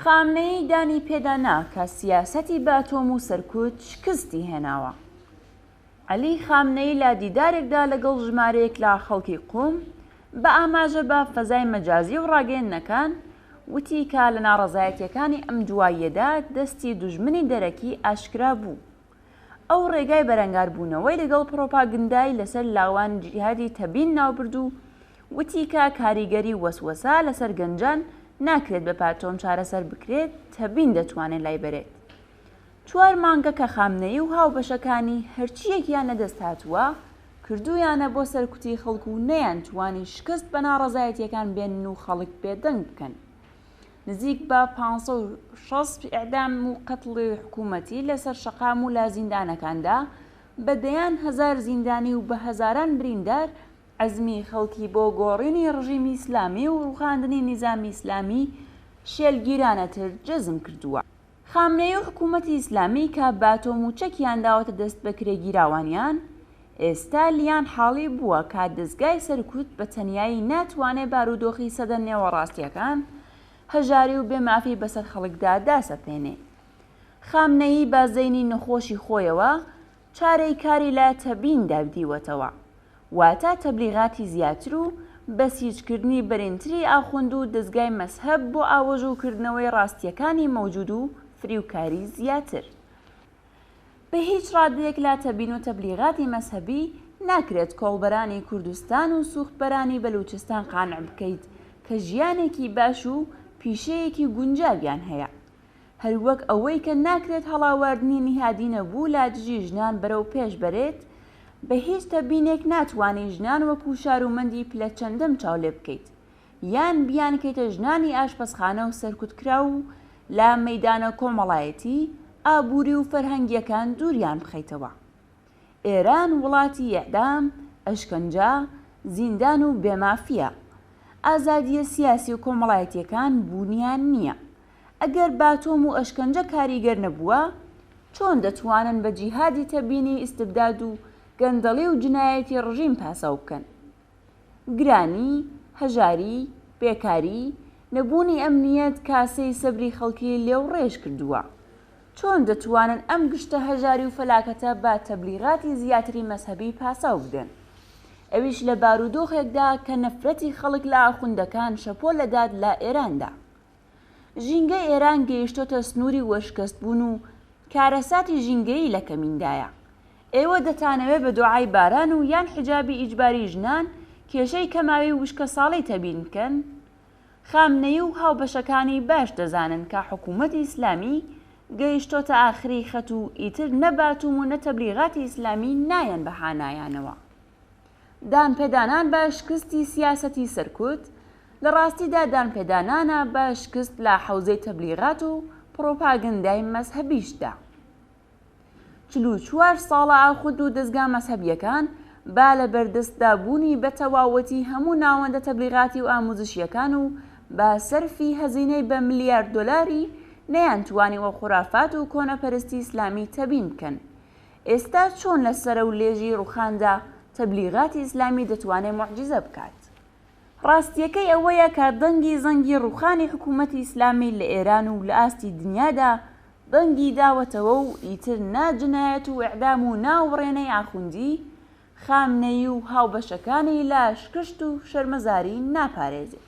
خامنەیی دانی پێدا نا کە سیاسەتی باتۆم و سەرکوت شکستی هێناوە. عەلی خامنەیی لە دیدارێکدا لەگەڵ ژمارەیەک لە خەڵکی قوم، بە ئاماژە بە فەزای مەجازی و ڕاگەیەندنەکان، وتی کە لە ناڕەزایەتییەکانی ئەم دواییەدا دەستی دوژمنی دەرەکی ئاشکرا بوو. ئەو ڕێگای بەرەنگاربوونەوەی لەگەڵ پڕۆپاگندای لەسەر لاوان جیهادی تەبین ناوبرد و وتی کە کاریگەری وەسوەسە لەسەر گەنجان ناکرێت بە پاتۆم چارەسەر بکرێت، تەبین دەتوانێت لایبەرێت. چوار مانگە کە خامنەیی و هاوبەشەکانی هەرچییەکیان لە دەست هاتووە کردوویانە بۆ سەرکوتی خەڵک و نەیانتوانی شکست بە ناڕەزایەتییەکان بێنن و خەڵک بێدەنگ بکەن. نزیک بە 560 ئیعدام و قەتڵی حکوومەتی لەسەر شەقام و لە زیندانەکاندا، بە دەیان هەزار زیندانی و بە هەزاران بریندار، عەزمی خەڵکی بۆ گۆڕینی ڕژیمی ئیسلامی و ڕووخاندنی نیزامی ئیسلامی شێلگیرانەتر جەزم کردووە. خامنەیی و حکوومەتی ئیسلامی کە باتۆم و چەکیان داوەتە دەست بەکرێگیراوانیان، ئێستا لیان حاڵی بووە کە دەزگای سەرکوت بە تەنیایی ناتوانێ بارودۆخی سەدە نێوەڕاستییەکان، هەژاری و بێ مافی بەسەر خەڵکدا داسەپێنێ. خامنەیی بە زەینی نەخۆشی خۆیەوە چارەی کاری لە تەبیندا دیوەتەوە. واتە تەبلیغاتی زیاتر و بەسیجکردنی بەرینتری ئاخوند و دەزگای مەزهەب بۆ ئاوەژوو کردنەوەی ڕاستییەکانی مەوجود و فریوکاری زیاتر. بە هیچ ڕادەیەک لە تەبین و تەبلیغاتی مەزهەبی ناکرێت کۆڵبەرانی کوردستان و سوختبەرانی بەلوچستان قانع بکەیت کە ژیانێکی باش و پیشەیەکی گونجاویان هەیە. هەروەک ئەوەی کە ناکرێت هەڵاواردنی نیهادینە بوو لە دژی ژنان بەرەو پێش بەرێت، بە هیچ تەبینێک ناتوانی ژنان وەکو شارومەندی پلە چەندەم چاو لێ بکەیت یان بیانکەیتە ژنانی ئاشپەزخانە و سەرکوتکراو و لە مەیدانە کۆمەڵایەتی، ئابووری و فەرهەنگییەکان دووریان بخەیتەوە. ئێران وڵاتی ئیعدام، ئەشکەنجە، زیندان و بێ مافییە. ئازادییە سیاسی و کۆمەڵایەتییەکان بوونیان نییە. ئەگەر باتۆم و ئەشکەنجە کاریگەر نەبووە، چۆن دەتوانن بە جیهادی تەبینی ئیستبداد و گەندەڵی و جنایەتی ڕژیم پاساو بکەن؟ گرانی، هەژاری، بێکاری، نەبوونی ئەمنییەت کاسەی سەبری خەڵکی لێوڕێژ کردووە. چۆن دەتوانن ئەم گشتە هەژاری و فەلاکەتە بە تەبلیغاتی زیاتری مەزهەبی پاساو بدەن؟ ئەویش لە بارودۆخێکدا کە نەفرەتی خەڵک لە ئاخوندەکان شەپۆل دەدات لە ئێراندا. ژینگەی ئێران گەیشتۆتە سنووری وەرشکەستبوون و کارەساتی ژینگەیی لە کەمیندایە. ئێوە دەتانەوێ بە دۆعای باران و یان حیجابی ئیجباری ژنان کێشەی کەماوی و وشکەساڵی تەبین بکەن؟ خامنەیی و هاوبەشەکانی باش دەزانن کە حکوومەتی ئیسلامی گەیشتۆتە ئاخری خەت و ئیتر نە باتوم و نە تەبلیغاتی ئیسلامی نایەن بە هانایانەوە. دانپێدانان بە شکستی سیاسەتی سەرکوت، لە ڕاستیدا دانپێدانانە بە شکست لە حەوزەی تەبلیغات و پڕۆپاگەندای مەزهەبیشدا. 44 ساڵە ئاخوند و دەزگا مەزهەبییەکان بە لەبەردەستدا بوونی بە تەواوەتی هەموو ناوەندە تەبلیغاتی و ئاموزشییەکان و بە سەرفی هەزینەی بە ملیارد دۆلاری نەیانتوانیوە خورافات و کۆنەپەرستی ئیسلامی تەبین بکەن ئێستا چۆن لە سەرە و لێژی ڕوخاندا تەبلیغاتی ئیسلامی دەتوانێ موعجیزە بکات؟ ڕاستییەکەی ئەوەیە کە دەنگی زەنگی ڕوخانی حکوومەتی ئیسلامی لە ئێران و لە ئاستی دنیادا دەنگی داوەتەوە و ئیتر نا جنایەت و ئیعدام و نا وڕێنەی ئاخوندی، خامنەیی و هاوبەشەکانی لە شکشت و شەرمەزاری ناپارێزێ.